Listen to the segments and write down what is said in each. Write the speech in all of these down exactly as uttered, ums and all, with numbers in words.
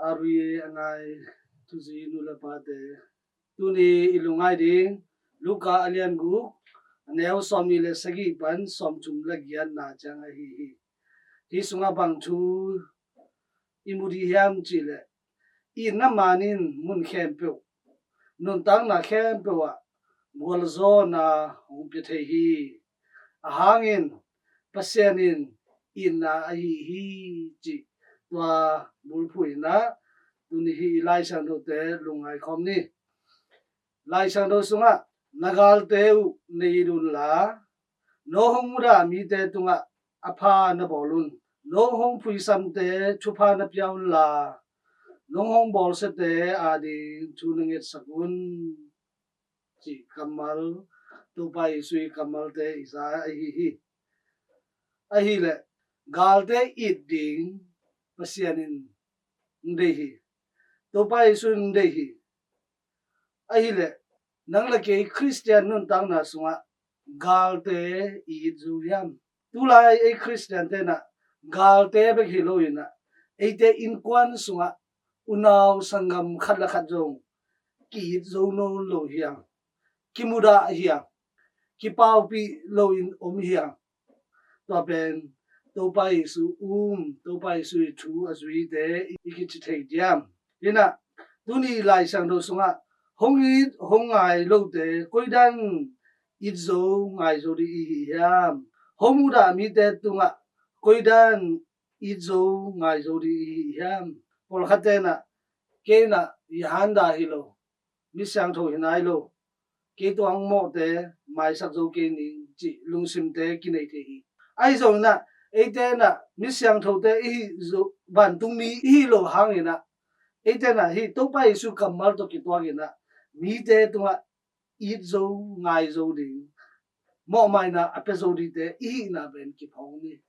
A rui a ngai thuzi nu le pate, tuni i lungngai ding Luka a lian guk, a neu sawmnih le sagih pan sawmthum le giatna ciang ahi hi. Hi sungah bang thu i mu dih hiam cih leh, itna man in mun khempeuh, nuntakna khempeuh ah gualzawhna hong pia thei hi. A hangin Pasian in itna ahi hi, cih tua bulphuh in ah tuni hi i Lai Siangthote lungngai khawm ni. Lai Siangtho sungah, na galte uh na it unla, no hong mudah mite tungah a pha na bawl un. No hong phuisamte thupha na pia unla, no hong bawlsiate ading thu na ngetsak un, cih kammal, Topa Jesu i kammalte i za ahi hi. Ahileh galte it ding Pasian in hong deih hi. Topa Jesu in hong deih hi. Ahileh nang le kei Khristian nuntakna sungah galte i it zo hiam? Tulai ei Khristiante in ah galte bek hi lo in ah, eite innkuan sungah unau sanggam khat le khat zong ki-it zo nawn lo hiam? Kimudah hiam? Kipaupih loin om hiam? Tua pen Topa Jesu um, Topa Jesu i thu a zuite i kici thei diam? Hi in ah tuni Lai Siangtho sungah hong it hong ngai lote koidan it zo ngai zo ding i hi hiam? Hong mudah mite tungah koidan it zo ngai zo ding i hi hiam? Pawlkhatte in ah, kei in ah i handa hi lo, mi siangtho hi nai lo, kei tua hong mawhte maisak zo kei ning, cih lungsimte kinei thei hi. Ahi zongin ah eite in ah mi siangthote i hi zo, vantungmi i hi lo hangin ah, eite in ah hih Topa Jesu kammal tawh kituakin ah mite tungah it zo ngai zo ding, mawhmaina a pia zo dingte i hihna pen kiphawng ni.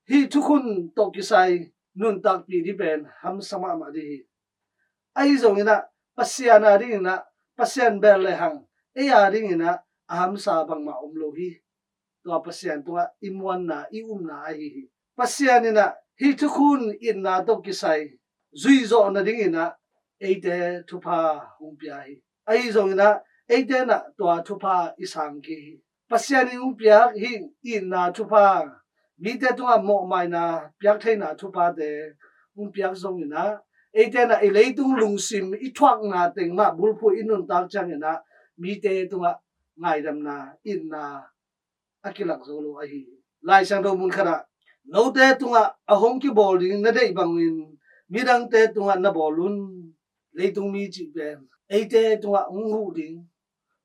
Hih thukhun tawh kisai nuntakpih ding pen hamsa mahmah ding hi. Ahi zongin ah Pasian adingin ah, Pasian bel le hang ei adingin ah a hamsa bangmah om lo hi. Tua Pasian tungah i muanna, i umna ahi hi. Pasian in ah hih thukhun itna tawh kisai zuihzawh nadingin ah eite thupha hong pia hi. Ahi zongin ah eite in ah tua thupha i sang kei hi. Pasian in hong piak hih itna thupha mite tungah mawhmaina piak theihna thuphate hong piak zongin ah, eite in ah i leitung lungsim i thuakna teng mah bulphuh i nuntak ciangin ah mite tungah ngaidamna, itna a kilak zo lo ahi hi. Lai Siangtho mun khatah, note tungah a hong kibawl ding na deih bangin midangte tungah na bawl un. Leitung mi cih pen eite tungah hong huh ding,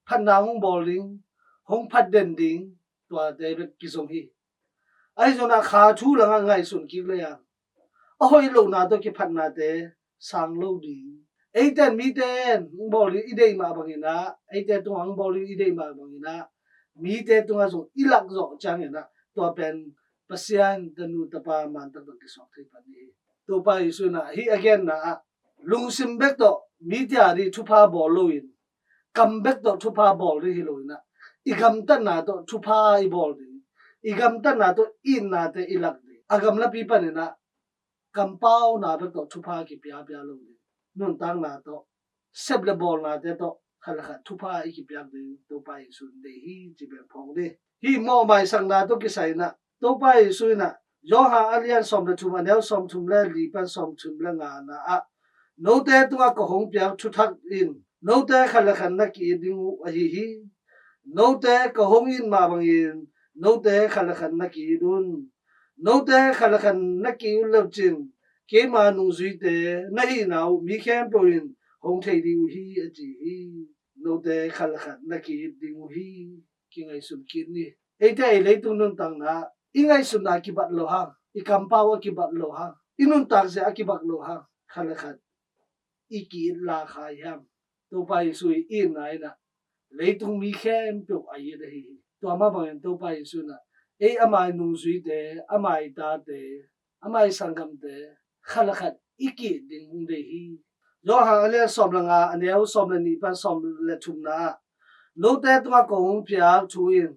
phatna hong bawl ding, hong phatden ding, tuate bek kizong hi. Ahi zongin ah kha thu langah ngaihsun kik lei a, a hoih lohna tawh kiphatnate sang lo ding. Eite in mite in hong bawl ding i deih mah bangin ah, eite tungah hong bawl ding i deih mah bangin ah mite tungah zong i lak zawh ciangin ah tua pen Pasian tanu tapa man taktak kisuak thei pan hi. Topa Jesu in ah hih a genna ah lungsim bek tawh mite ading thupha bawl loin, kam bek tawh thupha bawl ding hi loin ah, i gamtatna tawh thupha i bawl ding, i gamtatna tawh itnate i lak ding, a gamlapi panin ah kampauna bek tawh thupha kipiapia lo ding, nuntakna tawh, sep le bawlnate tawh khat le khat thupha i kipiak ding Topa Jesu in deih hi, ci bek phawng ding. Hih mawhmaisakna tawh kisai in ah Topa Jesu in ah Johan a lian sawm le thum, a neu sawmthum le li pan sawmthum le ngana ah, note tungah ka hong piak thuthak in note khat le khat na ki-it ding uh ahi hi. Note ka hong it mah bangin note khat le khat na ki-it un. Note khat le khat na ki-it uh leucin keima nungzuite na hihna uh mi khempeuh in hong thei ding uh hi, a ci hi. Note khat le khat na ki-it ding uh hi. Kingaihsun kik ni. Eite i leitung nuntakna, i ngaihsutna a kibat lo hang, i kampau a kibat lo hang, i nuntakzia a kibat lo hang, khat le khat i ki-it la kha hiam? Topa Jesu i itna in ah leitung mi khempeuh a it ahi hi. Tua mah bangin Topa Jesu in ah ei ama i nungzuite, ama i tate, ama i sanggamte khat le khat i ki-it ding hong deih hi. Johan a lian sawm le nga, a neu sawm le nih pan sawm le thumna ah, note tungah ka hong piak thu in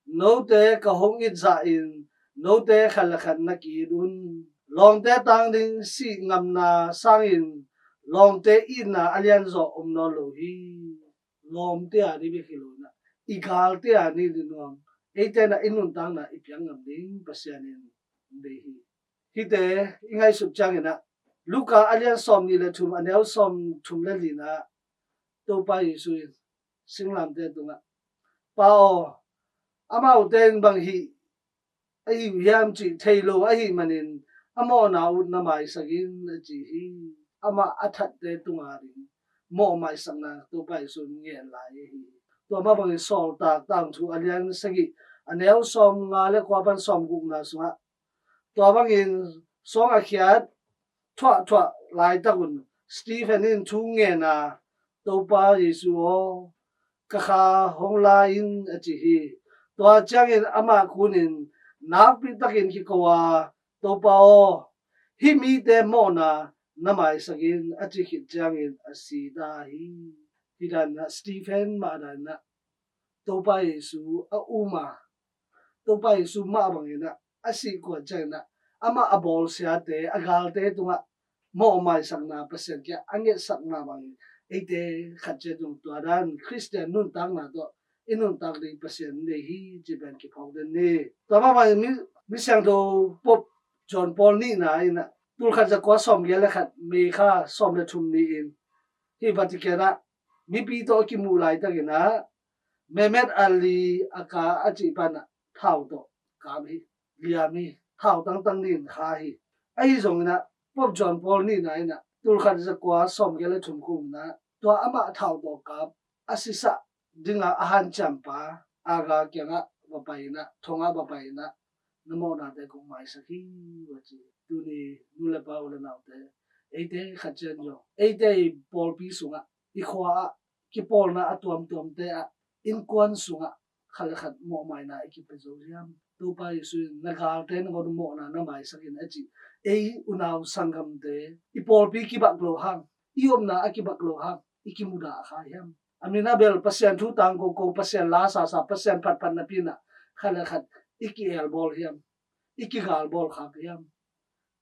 note ka hong it zahin note khat le khat na ki-it un. Lawngte tang ding sih ngamna sangin Lawmte itna a lianzaw om nawn lo hi. Lawmte a ni bek hi lo inah, i galte a ni ding nuam. Eite inah i nuntakna i piak ngam ding Pasian in deih hi. Hihte i ngaihsut cianginah Luka a lian sawm nih le thum, a neu sawm thum le lina Topa Jesu in singlamteh tungah, Pa aw, amaute in bang hih ahi uh hiam cih thei lo ahih manin a mawhna uh na maisak in, a ci hi. Amah a thatte tunga ding mawh maisakna Topa Jesu in ngen lai ahi hi. Tua mah bangin Sawltak Tangthu a lian sagih, a neu sawm nga le kua pan sawm gukna sungah, tua bangin suang a khiat thuahthuah laitak un Stephen in thu ngen a, Topa Jesu aw, ka kha hong la in, a ci hi. Tua ciangin amah kunin nakpi takin kiko a, Topa aw, hih mite mawhna na maisak in, a ci khit ciangin a si ta hi. Hih dan inah Stephen mah dan inah Topa Jesu a um a, Topa Jesu mah bangin ah a sih kuan ciangin ah amah a bawlsiate, a galte tungah mawh maisakna Pasian kiang a ngetsak mah bangin eite khat ciat zong tua dan Khristian nuntakna tawh i nuntak ding Pasian in deih hi, ci pen kiphawk den ni. Tua mah bangin mi, mi siangtho Pope John Paul nihna in ah tulkhat zakua sawmgiat le khat, May kha sawm le thum ni-in hih Vatican ah mipi tawh a kimuh laitakin ah Mehmet Ali Agca a cih pan ah thau tawh kap hi. Liam hi. Thau tangtang nih in kha hi. Ahi zongin ah Pope John Paul nihna in ah tulkhat zakua sawmgiat le thum kum in ah tua amah thau tawh kap a sisah dinga a hanciampa Agca kiangah va pai in ah, thongah va pai in ah, na mawhnate kong maisak hi, va ci. Tuni nu le pa, u le naute, eite khat ciat zong eite i pawlpi sungah, i khua ah, kipawlna a tuamtuamte ah, innkuan sungah khat le khat mawhmaina i kipia zo hiam? Topa Jesu in na galte nangawn mawhna na maisak in, a ci. Ei unau sanggamte i pawlpi kibak lo hang, i omna a kibak lo hang i kimudah kha hiam? A min a bel Pasian thu tang koko, Pasian la sasa, Pasian phatphat napi in ah khat le khat i ki-elbawl hiam? I kigalbawl khak hiam?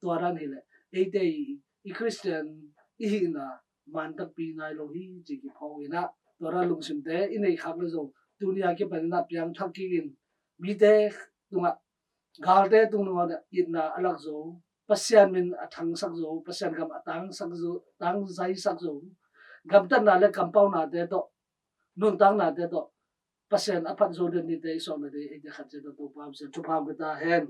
Tua dan hileh eite i, i Khristian i hihna man takpi nai lo hi, ci kiphawk in ah tua dan lungsimte i nei khak le zong tuni a kipan in ah piangthak kik in, mite tungah, galte tung nangawn ah itna a lak zo, Pasian min a thangsak zo, Pasian gam a tangsak zo, tangzaisak zo, gamtatna le kampaunate tawh, nuntaknate tawh Pasian a phat zo den nite i sawm le dei eite khat ciat tawh Topa Pasian thupha hong pia ta hen.